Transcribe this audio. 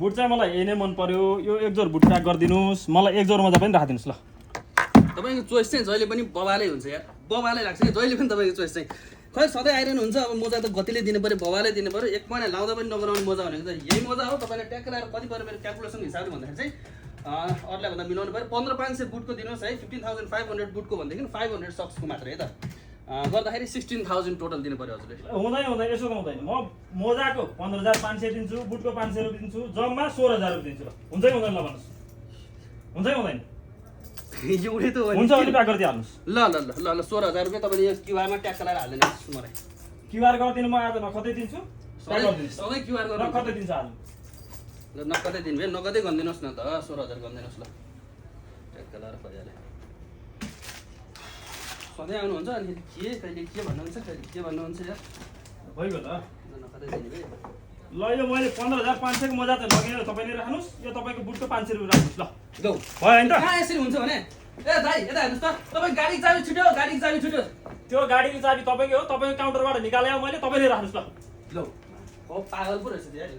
boot चाहिँ मलाई यही नै मन पर्यो यो एक जोर बुट प्याक गरिदिनुस् मलाई एक जोर मोजा पनि राखिदिनुस् ल तपाईँको चोइस चाहिँ जहिले पनि बबालै हुन्छ यार बबालै लाग्छ कि जहिले पनि तपाईँको चोइस चाहिँ खै सधैँ आइरहनु हुन्छ अब मोजा त गतिले दिनु पऱ्यो बबाले दिनु पऱ्यो एक महिना लाउँदा पनि नगराउने मोजा भनेको चाहिँ यही मोजा हो तपाईँले ट्याक्क लगाएर कति पऱ्यो मेरो क्यालकुलेसन हिसाबले भन्दाखेरि चाहिँ अरूलाई भन्दा मिलाउनु पऱ्यो 15,500 बुटको दिनुहोस् है 15,500 बुटको भनेदेखि 500 सक्सको मात्र है त गर्दाखेरि 16,000 टोटल दिनु पऱ्यो हजुरले हुँदैन यसो त हुँदैन म मोजाको 15,500 दिन्छु बुटको 500 रुपियाँ दिन्छु जम्मा 16,000 रुपियाँ दिन्छु ल हुन्छ कि हुँदैन ल भन्नुहोस् हुन्छ कि हुँदैन एउटै त हो हुन्छ भने प्याक गरिदिइहाल्नुहोस् ल ल ल ल ल 16,000 रुपियाँ तपाईँले यो क्युआरमा ट्याक्क लगाएर हालिदिनुहोस् मलाई क्युआर गरिदिनु म आज नखतै दिन्छु सधैँ क्युआर गरेर नखतै दिन्छु आज ल नगदै दिनु भयो नगदै गरिदिनुहोस् न त 16,000 गरिदिनुहोस् ल ट्याक्क लगाएर भइहाल्यो सधैँ आउनुहुन्छ अनि कहिले के भन्नुहुन्छ कहिले के भन्नुहुन्छ यार भइगयो त नगदै दिनु भयो ल यो मैले 15,500 को मोजा त लगेर तपाईँले राख्नुहोस् यो तपाईँको बुटको 500 रुपियाँ राख्नुहोस् ल लौ भयो होइन त कहाँ यसरी हुन्छ भने ए दाइ यता हेर्नुहोस् त तपाईँ गाडीको चाबी छुट्यो गाडीको चाबी छुट्यो त्यो गाडीको चाबी तपाईँकै हो तपाईँको काउन्टरबाट निकाले मैले तपाईँले राख्नुहोस् ल लौ हो पागल पो रहेछ यार